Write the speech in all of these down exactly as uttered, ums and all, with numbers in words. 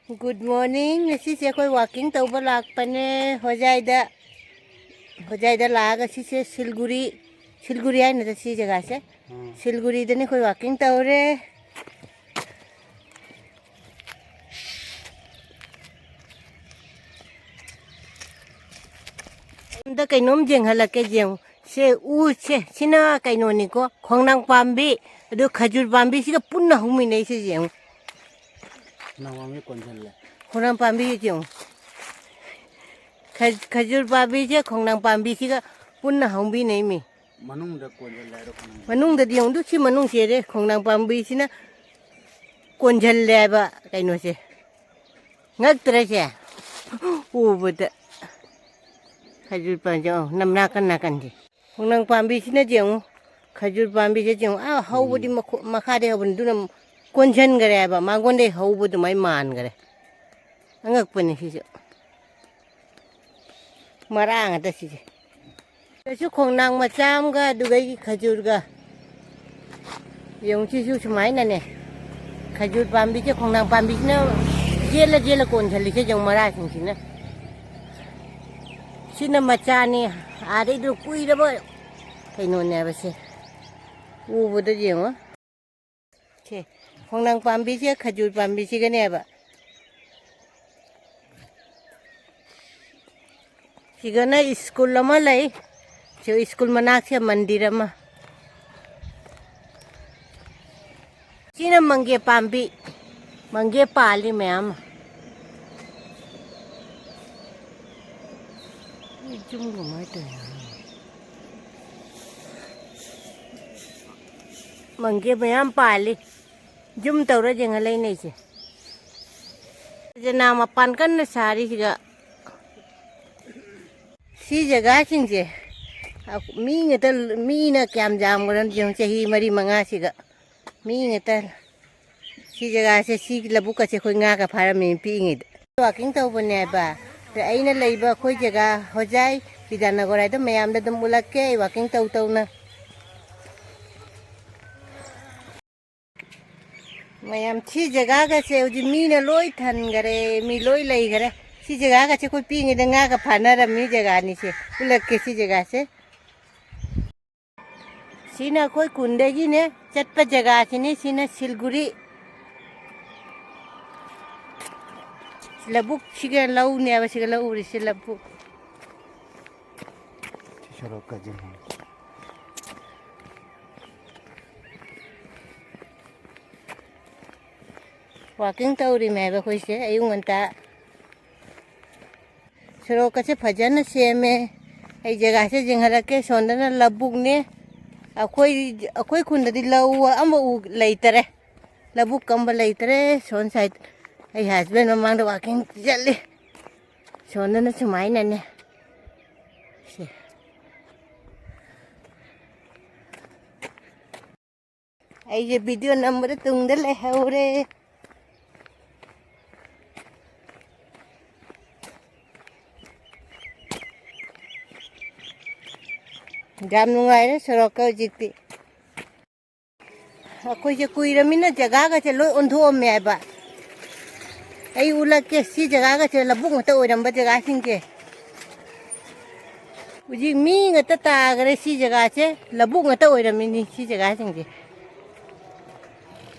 Good morning. ꯉꯁꯤꯁꯦ ꯑꯩꯈꯣꯏ walking ꯇꯧꯕ ꯂꯥꯛꯄꯅꯦ ꯍꯣꯖꯥꯏꯗ꯫ ꯍꯣꯖꯥꯏꯗ ꯂꯥꯛꯑꯒ ꯁꯤꯁꯦ ꯁꯤꯜꯒꯨꯔꯤ, ꯁꯤꯜꯒꯨꯔꯤ ꯍꯥꯏꯅꯗ ꯁꯤ ꯖꯒꯥꯁꯦ꯫ ꯎꯝ꯫ ꯁꯤꯜꯒꯨꯔꯤꯗꯅꯤ ꯑꯩꯈꯣꯏ walking ꯇꯧꯔꯦ꯫ ꯑꯝꯇ ꯀꯩꯅꯣꯝ ꯌꯦꯡꯍꯜꯂꯛꯀꯦ, ꯌꯦꯡꯉꯨ꯫ ꯁꯦ ꯎꯁꯦ, ꯁꯤꯅ ꯀꯩꯅꯣꯅꯤꯀꯣ, ꯈꯣꯡꯅꯥꯡ ꯄꯥꯝꯕꯤ, ꯑꯗꯨ ꯈꯖꯨꯔ ꯄꯥꯝꯕꯤꯁꯤꯒ ꯄꯨꯟꯅ ꯍꯧꯃꯤꯟꯅꯩꯁꯦ ꯌꯦꯡꯉꯨ꯫ ꯈꯣꯡꯅꯥꯡ ꯄꯥꯝꯕꯤ ꯀꯣꯟꯁꯤꯜꯂꯦ꯫ ꯈꯣꯡꯅꯥꯡ ꯄꯥꯝꯕꯤ ꯌꯦꯡꯉꯨ꯫ ꯈ-, ꯈꯖꯨꯔ ꯄꯥꯝꯕꯤꯁꯦ ꯈꯣꯡꯅꯥꯡ ꯄꯥꯝꯕꯤꯁꯤꯒ ꯄꯨꯟꯅ ꯍꯧꯃꯤꯟꯅꯩꯃꯤ꯫ ꯃꯅꯨꯡꯗ ꯀꯣꯟꯁꯤꯜꯂꯦ ꯍꯥꯏꯔꯣ ꯈꯣꯡꯅꯥꯡ? ꯃꯅꯨꯡꯗꯗꯤ ꯌꯦꯡꯉꯨ, ꯑꯗꯨ ꯁꯤ ꯃꯅꯨꯡꯁꯦ ꯈꯣꯡꯅꯥꯡ ꯄꯥꯝꯕꯤꯁꯤꯅ ꯀꯣꯟꯁꯤꯜꯂꯦ ꯍꯥꯏꯕ ꯀꯩꯅꯣꯁꯦ꯫ ꯉꯛꯇ꯭ꯔꯁꯦ? ꯎꯕꯗ꯫ ꯈꯖꯨꯔ ꯄꯥꯝꯕꯤ, ꯑꯣ, ꯅꯝ ꯅꯥꯀꯟ ꯅꯥꯀꯟꯁꯦ꯫ ꯈꯣꯡꯅꯥꯡ ꯄꯥꯝꯕꯤꯁꯤꯅ ꯌꯦꯡꯉꯨ, ꯈꯖꯨꯔ ꯄꯥꯝꯕꯤꯁꯦ ꯌꯦꯡꯉꯨ, ꯑꯥ, ꯍꯧꯕꯗꯤ ꯎꯝ꯫ ꯃꯈꯣ-, ꯃꯈꯥꯗꯩ ꯍꯧꯕꯅꯤ, ꯑꯗꯨꯅ ꯀꯣꯟꯁꯤꯟꯈꯔꯦ ꯍꯥꯏꯕ, ꯃꯉꯣꯟꯗꯩ ꯍꯧꯕ ꯑꯗꯨꯃꯥꯏꯅ ꯃꯥꯟꯈꯔꯦ꯫ ꯑꯉꯛꯄꯅꯤ ꯁꯤꯁꯨ꯫ ꯃꯔꯥ ꯉꯥꯛꯇ ꯁꯤꯁꯦ꯫ ꯁꯤꯗꯁꯨ ꯈꯣꯡꯅꯥꯡ ꯃꯆꯥ ꯑꯃꯒ ꯑꯗꯨꯒ ꯑꯩꯒꯤ ꯈꯖꯨꯔꯒ꯫ ꯌꯦꯡꯉꯨ, ꯁꯤꯁꯨ ꯁꯨꯃꯥꯏꯅꯅꯦ꯫ ꯈꯖꯨꯔ ꯄꯥꯝꯕꯤꯁꯦ, ꯈꯣꯡꯅꯥꯡ ꯄꯥꯝꯕꯤꯁꯤꯅ ꯖꯦꯜꯂ ꯖꯦꯜꯂ ꯀꯣꯟꯁꯤꯜꯂꯤꯁꯦ ꯌꯦꯡꯉꯨ, ꯃꯔꯥꯁꯤꯡꯁꯤꯅ꯫ ꯁꯤꯅ ꯃꯆꯥꯅꯤ, ꯑꯥꯗꯩꯗꯨ ꯀꯨꯏꯔꯕ ꯀꯩꯅꯣꯅꯦꯕ ꯁꯦ꯫ ꯎꯕꯗ ꯌꯦꯡꯉꯣ꯫ ꯁꯦ, ꯈꯣꯡꯅꯥꯡ ꯄꯥꯝꯕꯤꯁꯦ ꯈꯖꯨꯔ ꯄꯥꯝꯕꯤꯁꯤꯒꯅꯦꯕ꯫ ꯁꯤꯒꯅ ꯁ꯭ꯀꯨꯜ ꯑꯃ ꯂꯩ꯫ ꯁꯤ ꯁ꯭ꯀꯨꯜ ꯃꯅꯥꯛꯁꯦ ꯃꯟꯗꯤꯔ ꯑꯃ꯫ ꯁꯤꯅ ꯃꯪꯒꯦ ꯄꯥꯝꯕꯤ꯫ ꯃꯪꯒꯦ ꯄꯥꯜꯂꯤ ꯃꯌꯥꯝ ꯑꯃ꯫ ꯌꯨꯝꯒꯨꯝꯕ ꯍꯥꯏꯇꯥꯔꯦ꯫ ꯃꯪꯒꯦ ꯃꯌꯥꯝ ꯄꯥꯜꯂꯤ꯫ ꯖꯨꯝ ꯇꯧꯔ ꯌꯦꯡꯍꯜ ꯂꯩꯅꯩꯁꯦ꯫ ꯖꯅꯥ ꯃꯄꯥꯟ ꯀꯟꯅ ꯁꯥꯔꯤꯁꯤꯒ꯫ ꯁꯤ ꯖꯒꯥꯁꯤꯡꯁꯦ, ꯃꯤ ꯉꯥꯛꯇ, ꯃꯤꯅ ꯀꯌꯥꯝ ꯌꯥꯝꯈ꯭ꯔꯅꯣ ꯌꯦꯡꯉꯨ, ꯆꯍꯤ ꯃꯔꯤ ꯃꯉꯥꯁꯤꯒ꯫ ꯃꯤ ꯉꯥꯛꯇ꯫ ꯁꯤ ꯖꯒꯥꯁꯦ, ꯁꯤ ꯂꯧꯕꯨꯛꯀꯁꯦ ꯑꯩꯈꯣꯏ ꯉꯥꯒ ꯐꯥꯔꯝꯃꯤ ꯄꯤꯛꯏꯉꯩꯗ꯫ Walking ꯇꯧꯕꯅꯦꯕ꯫ ꯑꯗ ꯑꯩꯅ ꯂꯩꯕ ꯑꯩꯈꯣꯏ ꯖꯒꯥ ꯍꯣꯖꯥꯏ ꯕꯤꯗ꯭ꯌꯥꯅꯒꯔ ꯍꯥꯏꯗꯣ ꯃꯌꯥꯝꯗ ꯑꯗꯨꯝ ꯎꯠꯂꯛꯀꯦ ꯑꯩ walking ꯇꯧ ꯇꯧꯅ꯫ ꯃꯌꯥꯝ, ꯁꯤ ꯖꯒꯥꯒꯁꯦ ꯍꯧꯖꯤꯛ ꯃꯤꯅ ꯂꯣꯏ ꯊꯟꯈꯔꯦ, ꯃꯤ ꯂꯣꯏ ꯂꯩꯈꯔꯦ꯫ ꯁꯤ ꯖꯒꯥꯒꯁꯦ ꯑꯩꯈꯣꯏ ꯄꯤꯛꯏꯉꯩꯗ ꯉꯥꯒ ꯐꯥꯅꯔꯝꯃꯤ ꯖꯒꯥꯅꯤꯁꯦ꯫ ꯎꯠꯂꯛꯀꯦ ꯁꯤ ꯖꯒꯥꯁꯦ꯫ ꯁꯤꯅ ꯑꯩꯈꯣꯏ ꯈꯨꯟꯗꯒꯤꯅꯦ ꯆꯠꯄ ꯖꯒꯥꯁꯤꯅꯤ꯫ ꯁꯤꯅ ꯁꯤꯜꯒꯨꯔꯤ꯫ ꯂꯧꯕꯨꯛꯁꯤꯒ ꯂꯧꯅꯦꯕ, ꯁꯤꯒ ꯂꯧ ꯎꯔꯤꯁꯦ ꯂꯧꯕꯨꯛ꯫ ꯁꯤ ꯁꯣꯔꯣꯛꯀꯁꯦ꯫ ꯋꯥꯀꯤꯡ ꯇꯧꯔꯤꯃꯦꯕ ꯑꯩꯈꯣꯏꯁꯦ ꯑꯌꯨꯛ ꯉꯟꯇꯥ꯫ ꯁꯣꯔꯣꯛꯀꯁꯦ ꯐꯖꯅ ꯁꯦꯝꯃꯦ꯫ ꯑꯩ ꯖꯒꯥꯁꯦ ꯌꯦꯡꯍꯜꯂꯛꯀꯦ꯫ ꯁꯣꯝꯗꯅ ꯂꯧꯕꯨꯛꯅꯦ꯫ ꯑꯩꯈꯣꯏ, ꯑꯩꯈꯣꯏ ꯈꯨꯟꯗꯗꯤ ꯂꯧ ꯑꯃ ꯎ-, ꯂꯩꯇꯔꯦ꯫ ꯂꯧꯕꯨꯛ ꯀꯝꯕ ꯂꯩꯇꯔꯦ꯫ ꯁꯣꯝ ꯁꯥꯏꯠ ꯑꯩ ꯍꯁꯕꯦꯟ ꯃꯃꯥꯡꯗ ꯋꯥꯀꯤꯡ ꯆꯠꯂꯤ꯫ ꯁꯣꯝꯗꯅ ꯁꯨꯃꯥꯏꯅꯅꯦ꯫ ꯁꯦ꯫ ꯑꯩꯁꯦ ꯚꯤꯗꯤꯑꯣ ꯅꯝꯕꯗ ꯇꯨꯡꯗ ꯂꯩꯍꯧꯔꯦ꯫ ꯌꯥꯝ ꯅꯨꯡꯉꯥꯏꯔꯦ ꯁꯣꯔꯣꯛꯀ ꯍꯧꯖꯤꯛꯇꯤ꯫ ꯑꯩꯈꯣꯏꯁꯦ ꯀꯨꯏꯔꯃꯤꯅ ꯖꯒꯥꯒꯁꯦ ꯂꯣꯏ ꯑꯣꯟꯊꯣꯛꯑꯝꯃꯦ ꯍꯥꯏꯕ꯫ ꯑꯩ ꯎꯠꯂꯛꯀꯦ, ꯁꯤ ꯖꯒꯥꯒꯁꯦ ꯂꯧꯕꯨꯛ ꯉꯥꯛꯇ ꯑꯣꯏꯔꯝꯕ ꯖꯒꯥꯁꯤꯡꯁꯦ꯫ ꯍꯧꯖꯤꯛ ꯃꯤ ꯉꯥꯛꯇ ꯇꯥꯈꯔꯦ ꯁꯤ ꯖꯒꯥꯁꯦ, ꯂꯧꯕꯨꯛ ꯉꯥꯛꯇ ꯑꯣꯏꯔꯝꯃꯤꯅꯤ ꯁꯤ ꯖꯒꯥꯁꯤꯡꯁꯦ꯫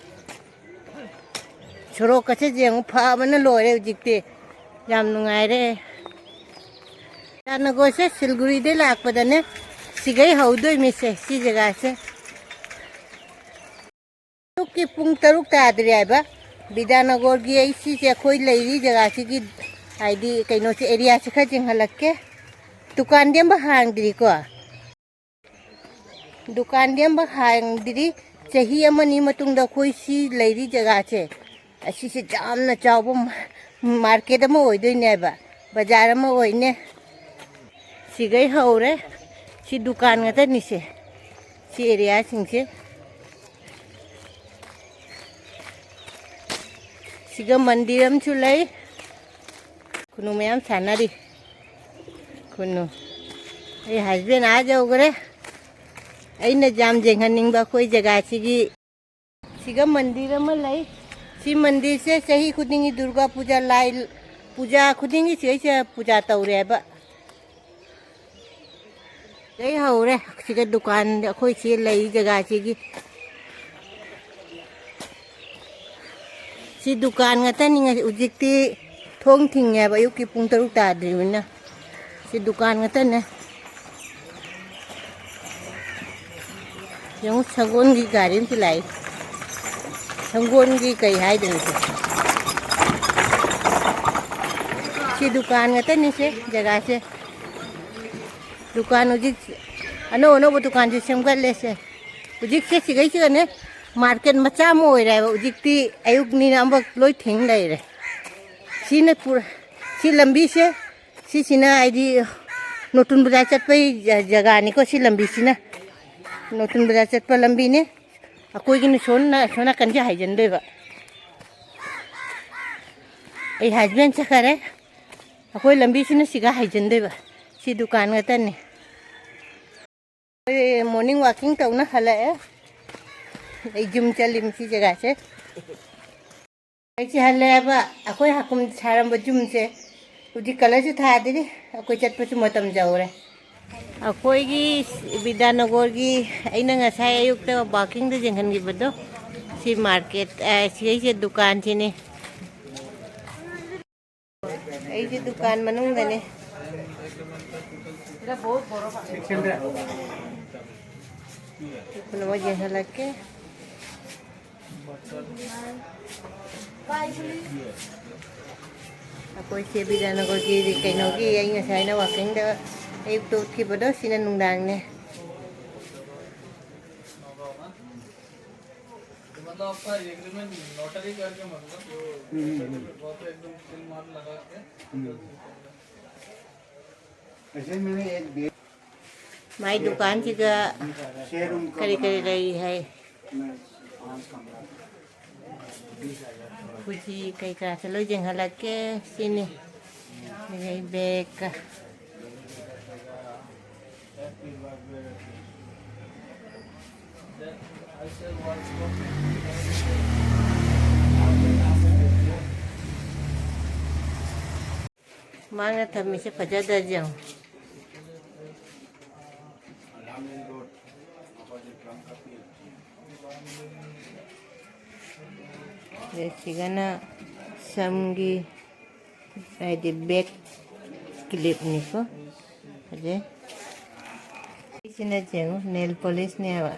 ꯁꯣꯔꯣꯛꯀꯁꯦ ꯌꯦꯡꯉꯨ, ꯐꯕꯅ ꯂꯣꯏꯔꯦ ꯍꯧꯖꯤꯛꯇꯤ꯫ ꯌꯥꯝ ꯅꯨꯡꯉꯥꯏꯔꯦ꯫ ꯏꯇꯥꯅꯒꯔꯁꯦ ꯁꯤꯜꯒꯨꯔꯤꯗꯩ ꯂꯥꯛꯄꯗꯅꯦ, ꯁꯤꯒꯩ ꯍꯧꯗꯣꯏꯃꯤꯁꯦ, ꯁꯤ ꯖꯒꯥꯁꯦ꯫ ꯑꯌꯨꯛꯀꯤ ꯄꯨꯡ ꯇꯔꯨꯛ ꯇꯥꯗ꯭ꯔꯤ ꯍꯥꯏꯕ꯫ ꯕꯤꯗ꯭ꯌꯥꯅꯒꯔꯒꯤ ꯑꯩ ꯁꯤꯁꯦ, ꯑꯩꯈꯣꯏ ꯂꯩꯔꯤ ꯖꯒꯥꯁꯤꯒꯤ, ꯍꯥꯏꯗꯤ ꯀꯩꯅꯣꯁꯦ, ꯑꯦꯔꯤꯌꯥꯁꯦ ꯈꯔ ꯆꯤꯡꯍꯜꯂꯛꯀꯦ꯫ ꯗꯨꯀꯥꯟꯗꯤ ꯑꯝꯕ ꯍꯥꯡꯗ꯭ꯔꯤꯀꯣ꯫ ꯗꯨꯀꯥꯟꯗꯤ ꯑꯝꯕ ꯍꯥꯡꯗ꯭ꯔꯤ꯫ ꯆꯍꯤ ꯑꯃꯅꯤ ꯃꯇꯨꯡꯗ ꯑꯩꯈꯣꯏ ꯁꯤ ꯂꯩꯔꯤ ꯖꯒꯥꯁꯦ, ꯑꯁꯤꯁꯦ ꯌꯥꯝꯅ ꯆꯥꯎꯕ ꯃꯥꯔꯀꯦꯠ ꯑꯃ ꯑꯣꯏꯗꯣꯏꯅꯦꯕ, ꯕꯖꯥꯔ ꯑꯃ ꯑꯣꯏꯅꯦ꯫ ꯁꯤꯒꯩ ꯍꯧꯔꯦ꯫ ꯁꯤ ꯗꯨꯀꯥꯟ ꯉꯥꯛꯇꯅꯤꯁꯦ, ꯁꯤ ꯑꯦꯔꯤꯌꯥꯁꯤꯡꯁꯦ꯫ ꯁꯤꯒ ꯃꯟꯗꯤꯔ ꯑꯃꯁꯨ ꯂꯩ꯫ ꯈꯨꯅꯨ ꯃꯌꯥꯝ ꯁꯥꯟꯅꯔꯤ꯫ ꯈꯨꯅꯨ꯫ ꯑꯩ ꯍꯁꯕꯦꯟ ꯑꯥ ꯌꯧꯈ꯭ꯔꯦ꯫ ꯑꯩꯅ ꯌꯥꯝ ꯌꯦꯡꯍꯟꯅꯤꯡꯕ ꯑꯩꯈꯣꯏ ꯖꯒꯥꯁꯤꯒꯤ ꯁꯤꯒ ꯃꯟꯗꯤꯔ ꯑꯃ ꯂꯩ꯫ ꯁꯤ ꯃꯟꯗꯤꯔꯁꯦ ꯆꯍꯤ ꯈꯨꯗꯤꯡꯒꯤ ꯗꯨꯔꯒꯥ ꯄꯨꯖꯥ, ꯂꯥꯏ ꯄꯨꯖꯥ ꯈꯨꯗꯤꯡꯒꯤ ꯁꯤꯗꯩꯁꯤꯗ ꯄꯨꯖꯥ ꯇꯧꯔꯦꯕ꯫ ꯁꯤꯗꯩ ꯍꯧꯔꯦ꯫ ꯁꯤꯒ ꯗꯨꯀꯥꯟ, ꯑꯩꯈꯣꯏ ꯁꯤ ꯂꯩ ꯖꯒꯥꯁꯤꯒꯤ꯫ ꯁꯤ ꯗꯨꯀꯥꯟ ꯉꯥꯛꯇꯅꯤ꯫ ꯉꯁꯤ, ꯍꯧꯖꯤꯛꯇꯤ ꯊꯣꯡ ꯊꯤꯡꯉꯦꯕ, ꯑꯌꯨꯛꯀꯤ ꯄꯨꯡ ꯇꯔꯨꯛ ꯇꯥꯗ꯭ꯔꯤꯕꯅꯤꯅ꯫ ꯁꯤ ꯗꯨꯀꯥꯟ ꯉꯥꯛꯇꯅꯦ꯫ ꯌꯦꯡꯉꯨ, ꯁꯒꯣꯜꯒꯤ ꯒꯥꯔꯤ ꯑꯃꯁꯨ ꯂꯥꯛꯏ꯫ ꯁꯒꯣꯜꯒꯤ ꯀꯩ ꯍꯥꯏꯗꯣꯏꯅꯣ ꯁꯤ? ꯁꯤ ꯗꯨꯀꯥꯟ ꯉꯥꯛꯇꯅꯤ ꯁꯦ, ꯖꯒꯥꯁꯦ꯫ ꯗꯨꯀꯥꯟ ꯍꯧꯖꯤꯛ ꯑꯅꯧ ꯑꯅꯧꯕ ꯗꯨꯀꯥꯟꯁꯨ ꯁꯦꯝꯒꯠꯂꯦ ꯁꯦ꯫ ꯍꯧꯖꯤꯛꯁꯦ ꯁꯤꯒꯩꯁꯤꯒꯅꯦ ꯃꯥꯔꯀꯦꯠ ꯃꯆꯥ ꯑꯃ ꯑꯣꯏꯔꯦ ꯍꯥꯏꯕ꯫ ꯍꯧꯖꯤꯛꯇꯤ ꯑꯌꯨꯛꯅꯤꯅ ꯑꯃꯨꯛ ꯂꯣꯏ ꯊꯤꯡ ꯂꯩꯔꯦ꯫ ꯁꯤꯅ ꯄꯨꯔ-, ꯁꯤ ꯂꯝꯕꯤꯁꯦ, ꯁꯤꯁꯤꯅ ꯍꯥꯏꯗꯤ ꯅꯣꯇꯨꯟ ꯕꯖꯥꯔ ꯆꯠꯄꯩ ꯖ-, ꯖꯒꯥꯅꯤꯀꯣ꯫ ꯁꯤ ꯂꯝꯕꯤꯁꯤꯅ ꯅꯣꯇꯨꯟ ꯕꯖꯥꯔ ꯆꯠꯄ ꯂꯝꯕꯤꯅꯦ꯫ ꯑꯩꯈꯣꯏꯒꯤꯅ ꯁꯣꯝꯅ-, ꯁꯣꯝ ꯅꯥꯀꯟꯁꯦ ꯍꯥꯏꯖꯤꯟꯗꯣꯏꯕ꯫ ꯑꯩ ꯍꯁꯕꯦꯟ ꯆꯠꯈꯔꯦ꯫ ꯑꯩꯈꯣꯏ ꯂꯝꯕꯤꯁꯤꯅ ꯁꯤꯒ ꯍꯥꯏꯖꯤꯟꯗꯣꯏꯕ꯫ ꯁꯤ ꯗꯨꯀꯥꯟ ꯉꯥꯛꯇꯅꯤ꯫ ꯑꯩ ꯃꯣꯔꯅꯤꯡ ꯋꯥꯛꯀꯤꯡ ꯇꯧꯅ ꯍꯜꯂꯛꯑꯦ꯫ ꯑꯩ ꯖꯤꯝ ꯆꯠꯂꯤꯕꯅꯤ ꯁꯤ ꯖꯒꯥꯁꯦ꯫ ꯑꯩꯁꯦ ꯍꯜꯂꯛꯑꯦꯕ꯫ ꯑꯩꯈꯣꯏ ꯍꯥꯀꯨꯝ ꯁꯥꯔꯝꯕ ꯖꯤꯝꯁꯦ ꯍꯧꯖꯤꯛ ꯀꯂꯔꯁꯨ ꯊꯥꯗ꯭ꯔꯤ꯫ ꯑꯩꯈꯣꯏ ꯆꯠꯄꯁꯨ ꯃꯇꯝ ꯌꯧꯔꯦ꯫ ꯑꯩꯈꯣꯏꯒꯤ ꯕꯤꯗ꯭ꯌꯥꯅꯒꯔꯒꯤ ꯑꯩꯅ ꯉꯁꯥꯏ ꯑꯌꯨꯛꯇ ꯋꯥꯛꯀꯤꯡꯗ ꯌꯦꯡꯍꯟꯈꯤꯕꯗꯣ, ꯁꯤ ꯃꯥꯔꯀꯦꯠ, ꯑ, ꯁꯤꯒꯩꯁꯦ ꯗꯨꯀꯥꯟꯁꯤꯅꯤ꯫ ꯑꯩꯁꯦ ꯗꯨꯀꯥꯟ ꯃꯅꯨꯡꯗꯅꯦ꯫ ꯄꯨꯝꯅꯃꯛ ꯌꯦꯡꯍꯜꯂꯛꯀꯦ꯫ ꯑꯩꯈꯣꯏꯁꯦ ꯕꯤꯗ꯭ꯌꯥꯅꯒꯔꯒꯤ ꯀꯩꯅꯣꯒꯤ, ꯑꯩ ꯉꯁꯥꯏꯅ ꯋꯥꯛꯀꯤꯡꯗ ꯑꯌꯨꯛꯇ ꯎꯠꯈꯤꯕꯗꯣ, ꯁꯤꯅ ꯅꯨꯡꯗꯥꯡꯅꯦ꯫ मतलब आपका एग्रीमेंट नोटरी करके, मतलब, वो हम्म, हम्म, हम्म। पेपर पे एकदम सील मार लगा के। हम्म। ऐसे मैंने एक दे- ꯃꯥꯏ ꯗꯨꯀꯥꯟꯁꯤꯒ ꯁꯦ ꯔꯨꯝ ꯀ ꯀꯔꯤ ꯀꯔꯤ ꯂꯩ ꯍꯥꯏ? ꯃꯦ ꯄꯥꯟꯆ ꯀꯃꯔꯥ꯫ ꯈꯨꯖꯤ ꯀꯩꯀꯥꯁꯦ ꯂꯣꯏ ꯌꯦꯡꯍꯜꯂꯛꯀꯦ꯫ ꯁꯤꯅꯤ꯫ ꯑꯗꯒꯤ ꯕꯦꯒꯀ꯫ ꯃꯥꯅ ꯊꯝꯃꯤꯁꯦ ꯐꯖꯗ꯭ꯔꯁꯦ ꯌꯦꯡꯉꯣ꯫ ꯑꯗꯩ ꯁꯤꯒꯅ ꯁꯝꯒꯤ, ꯍꯥꯏꯗꯤ ꯕꯦꯛ ꯀ꯭ꯂꯤꯞꯅꯤꯀꯣ꯫ ꯐꯖꯩ꯫ ꯁꯤꯅ ꯌꯦꯡꯉꯨ, ꯅꯦꯜ ꯄꯣꯂꯤꯁꯅꯦꯕ꯫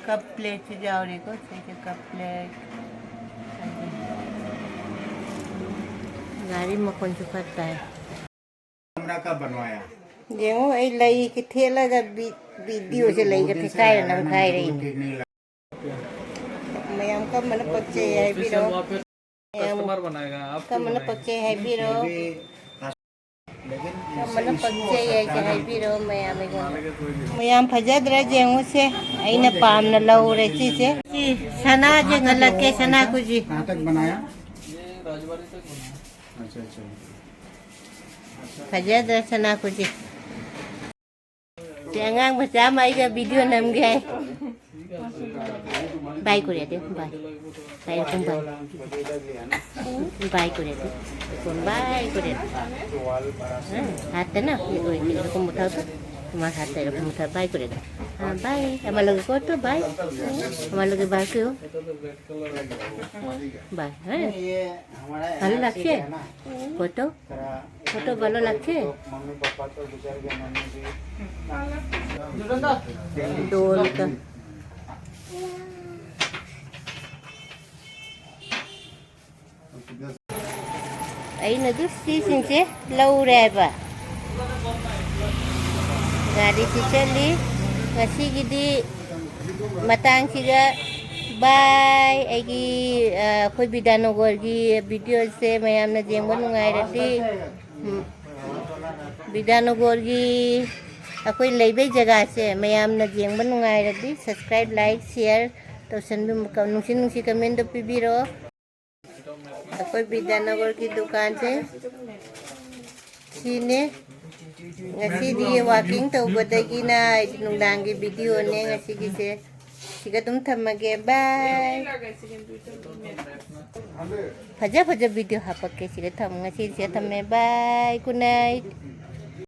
ꯀꯞ ꯄ꯭ꯂꯦꯠꯁꯨ ꯌꯥꯎꯔꯤꯀꯣ꯫ ꯁꯤꯁꯦ ꯀꯞ ꯄ꯭ꯂꯦꯠ꯫ ꯒꯥꯔꯤ ꯃꯈꯣꯟꯁꯨ ꯈꯔ ꯇꯥꯏ꯫ ꯀꯃꯔꯥ ꯀꯕ ꯕꯅꯋꯥꯌꯥ? ꯌꯦꯡꯉꯨ, ꯑꯩ ꯂꯩꯒ ꯊꯦꯠꯂꯒ ꯚꯤ-, ꯚꯤꯗꯤꯑꯣꯁꯦ ꯂꯩꯒ ꯊꯦꯠꯈꯥꯏꯔ ꯅꯝꯈꯥꯏꯔꯛꯏꯅꯦ꯫ ꯃꯌꯥꯝ ꯀꯔꯝꯕꯅ ꯄꯛꯆꯩ ꯍꯥꯏꯕꯤꯔꯣ꯫ ꯃꯌꯥꯝ ꯀꯔꯝꯕꯅ ꯄꯛꯆꯩ ꯍꯥꯏꯕꯤꯔꯣ꯫ ꯀꯔꯝꯕꯅ ꯄꯛꯆꯩ ꯍꯥꯏꯁꯦ ꯍꯥꯏꯕꯤꯔꯣ ꯃꯌꯥꯝ ꯑꯩꯉꯣꯟꯗ꯫ ꯃꯌꯥꯝ ꯐꯖꯗ꯭ꯔꯥ ꯌꯦꯡꯉꯨꯁꯦ꯫ ꯑꯩꯅ ꯄꯥꯝꯅ ꯂꯧꯔꯦ ꯁꯤꯁꯦ꯫ ꯁꯤ ꯁꯅꯥꯁꯦ ꯉꯜꯂꯛꯀꯦ, ꯁꯅꯥ ꯈꯨꯖꯤ꯫ कहाँ तक बनाया? अच्छा, अच्छा। ꯐꯖꯗ꯭ꯔꯥ ꯁꯅꯥ ꯈꯨꯖꯤ꯫ ꯁꯤ ꯑꯉꯥꯡ ꯃꯆꯥ ꯑꯃ ꯑꯩꯒ ꯚꯤꯗꯤꯑꯣ ꯅꯝꯒꯦ ꯍꯥꯏ꯫ ꯕꯥꯏ ꯀꯣꯔꯤꯌꯥ ꯗꯦ, ꯕꯥꯏ꯫ ꯕꯥꯏ, ꯔꯨꯀꯨꯝ ꯕꯥꯏ꯫ ꯕꯥꯏ ꯀꯣꯔꯤꯌꯥ ꯗꯦ, ꯔꯨꯀꯨꯝ ꯕꯥꯏ ꯀꯣꯔꯤꯌꯥ ꯗꯦ꯫ ꯍꯥ? ꯍꯥꯠꯇꯦ ꯅ? ꯌꯦ ꯀꯣꯔꯤꯌꯥ ꯗꯦ, ꯔꯨꯀꯨꯝ ꯎꯊꯥꯎ ꯇꯣ꯫ ꯃꯥ ꯍꯥꯠꯇꯦ, ꯔꯨꯀꯨꯝ ꯎꯊꯥꯎ, ꯕꯥꯏ ꯀꯣꯔꯤꯌꯥ ꯗꯦ꯫ ꯍꯥ, ꯕꯥꯏ꯫ ꯑꯃ ꯂꯣꯒꯦ ꯀꯣ ꯇꯣ, ꯕꯥꯏ꯫ ꯑꯃ ꯂꯣꯒꯦ ꯕꯥꯏ ꯀꯣ꯫ ꯕꯥꯏ, ꯍꯥ? ꯍꯜꯂꯣ ꯂꯥꯛꯁꯦ? ꯀꯣꯇꯣ? ꯐꯣꯇꯣ ꯚꯥꯂꯣ ꯂꯥꯛꯁꯦ? ꯗꯣꯜ ꯀ꯫ ꯑꯩꯅ ꯑꯗꯨ ꯁꯤꯁꯤꯡꯁꯦ ꯂꯧꯔꯦ ꯍꯥꯏꯕ꯫ ꯒꯥꯔꯤꯁꯤ ꯆꯠꯂꯤ꯫ ꯉꯁꯤꯒꯤꯗꯤ ꯃꯇꯥꯡꯁꯤꯒ ꯕꯥꯏ꯫ ꯑꯩꯒꯤ, ꯑ, ꯑꯩꯈꯣꯏ ꯕꯤꯗ꯭ꯌꯥꯅꯒꯔꯒꯤ ꯚꯤꯗꯤꯑꯣꯁꯦ ꯃꯌꯥꯝꯅ ꯌꯦꯡꯕ ꯅꯨꯡꯉꯥꯏꯔꯗꯤ, ꯎꯝ, ꯕꯤꯗ꯭ꯌꯥꯅꯒꯔꯒꯤ ꯑꯩꯈꯣꯏ ꯂꯩꯕꯩ ꯖꯒꯥꯁꯦ ꯃꯌꯥꯝꯅ ꯌꯦꯡꯕ ꯅꯨꯡꯉꯥꯏꯔꯗꯤ subscribe, like, share ꯇꯧꯁꯟꯕꯤꯌꯨ꯫ ꯅꯨꯡꯁꯤ ꯅꯨꯡꯁꯤ comment ꯗꯣ ꯄꯤꯕꯤꯔꯣ꯫ ꯑꯩꯈꯣꯏ ꯕꯤꯗ꯭ꯌꯥꯅꯒꯔꯒꯤ ꯗꯨꯀꯥꯟꯁꯦ ꯁꯤꯅꯦ꯫ ꯉꯁꯤꯗꯤ walking ꯇꯧꯕꯗꯒꯤꯅ ꯅꯨꯡꯗꯥꯡꯒꯤ videoꯅꯦ ꯉꯁꯤꯒꯤꯁꯦ꯫ ꯁꯤꯒ ꯑꯗꯨꯝ ꯊꯝꯃꯒꯦ, bye꯫ ꯐꯖ ꯐꯖ video ꯍꯥꯄꯛꯀꯦ꯫ ꯁꯤꯒ ꯊꯝ ꯉꯁꯤ ꯁꯤꯒ ꯊꯝꯃꯦ, bye, good night꯫